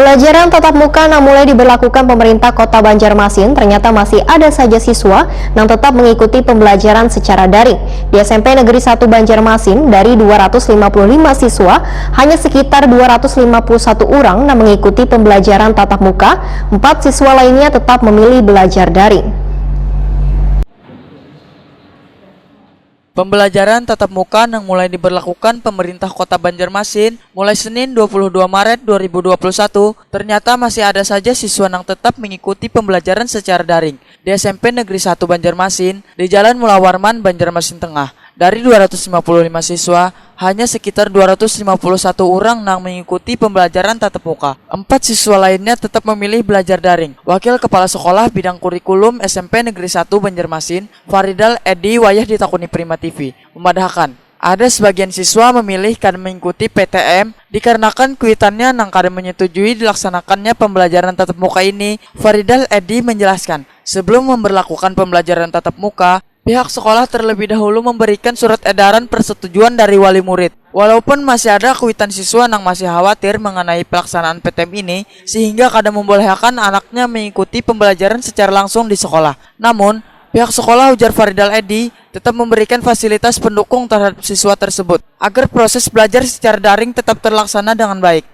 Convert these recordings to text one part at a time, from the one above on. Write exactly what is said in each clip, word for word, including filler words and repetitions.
Pelajaran tatap muka nang mulai diberlakukan pemerintah Kota Banjarmasin, ternyata masih ada saja siswa nang tetap mengikuti pembelajaran secara daring. Di S M P Negeri satu Banjarmasin, dari dua ratus lima puluh lima siswa, hanya sekitar dua ratus lima puluh satu orang nang mengikuti pembelajaran tatap muka, empat siswa lainnya tetap memilih belajar daring. Pembelajaran tatap muka nang mulai diberlakukan pemerintah Kota Banjarmasin mulai Senin dua puluh dua Maret dua ribu dua puluh satu, ternyata masih ada saja siswa nang tetap mengikuti pembelajaran secara daring di S M P Negeri satu Banjarmasin di Jalan Mula Warman, Banjarmasin Tengah. Dari dua ratus lima puluh lima siswa, hanya sekitar dua ratus lima puluh satu orang nang mengikuti pembelajaran tatap muka. Empat siswa lainnya tetap memilih belajar daring. Wakil Kepala Sekolah Bidang Kurikulum S M P Negeri satu Banjarmasin, Faridal Edi, wayah ditakuni Prima T V, memadahakan, ada sebagian siswa memilih kada mengikuti P T M dikarenakan kuitannya nang kada menyetujui dilaksanakannya pembelajaran tatap muka ini. Faridal Edi menjelaskan, sebelum memberlakukan pembelajaran tatap muka, pihak sekolah terlebih dahulu memberikan surat edaran persetujuan dari wali murid. Walaupun masih ada kuitan siswa nang masih khawatir mengenai pelaksanaan P T M ini, sehingga kada membolehkan anaknya mengikuti pembelajaran secara langsung di sekolah. Namun, pihak sekolah, ujar Faridal Edi, tetap memberikan fasilitas pendukung terhadap siswa tersebut agar proses belajar secara daring tetap terlaksana dengan baik.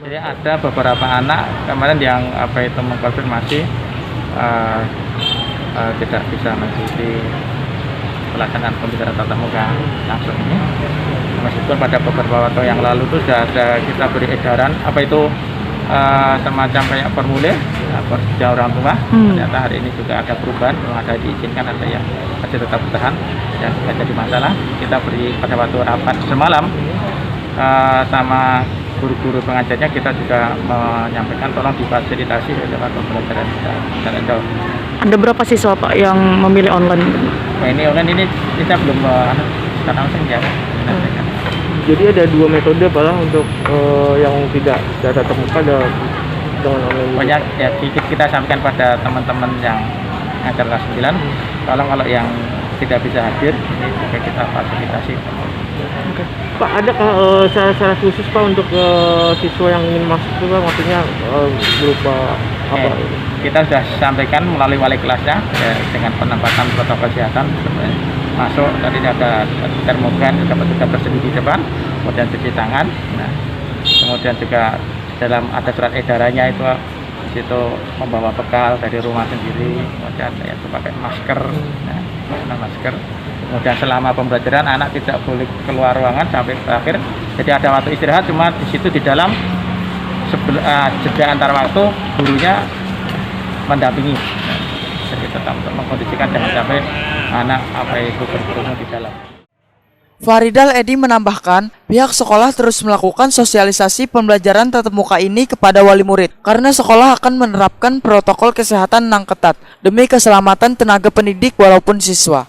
Jadi ada beberapa anak kemarin yang apa itu mengkonfirmasi eh, eh, tidak bisa mengikuti pelaksanaan pembelajaran tatap muka langsung ini. Meskipun pada beberapa waktu yang lalu itu sudah ada kita beri edaran apa itu eh, semacam kayak formulir apa sudah orang tua. Hmm. Ternyata hari ini juga ada perubahan, belum ada diizinkan, ada yang masih tetap bertahan, yang tidak jadi masalah. Kita beri pada waktu rapat semalam eh, sama guru-guru pengajarnya, kita juga menyampaikan tolong difasilitasi lewat pembelajaran kita. Dan itu Ada berapa siswa Pak yang memilih online? Nah, ini online ini kita belum eh, anu, sekarang langsung ya. Jadi ada dua metode Pak lah untuk eh, yang tidak tidak tatap muka ada dengan online. Banyak ya kita, kita sampaikan pada teman-teman yang ngajar kelas sembilan, tolong kalau yang tidak bisa hadir ini juga kita fasilitasi. Pak, adakah eh, syarat-syarat khusus Pak untuk eh, siswa yang ingin masuk itu Pak? Maksudnya eh, berupa apa? Eh, kita sudah sampaikan melalui wali kelasnya ya, dengan penempatan protokol kesehatan supaya masuk tadi ada termogan, ada petugas tersendiri di depan, kemudian cuci tangan, nah, kemudian juga dalam ada surat edarannya itu di situ membawa bekal dari rumah sendiri, kemudian ya itu pakai masker, nah, menggunakan masker. Kemudian selama pembelajaran anak tidak boleh keluar ruangan sampai berakhir. Jadi ada waktu istirahat, cuma di situ di dalam sebel, uh, jeda antar waktu gurunya mendampingi. Jadi tetap untuk mengkondisikan jangan sampai anak apa itu berkerumun di dalam. Faridal Edi menambahkan, pihak sekolah terus melakukan sosialisasi pembelajaran tatap muka ini kepada wali murid, karena sekolah akan menerapkan protokol kesehatan nang ketat demi keselamatan tenaga pendidik walaupun siswa.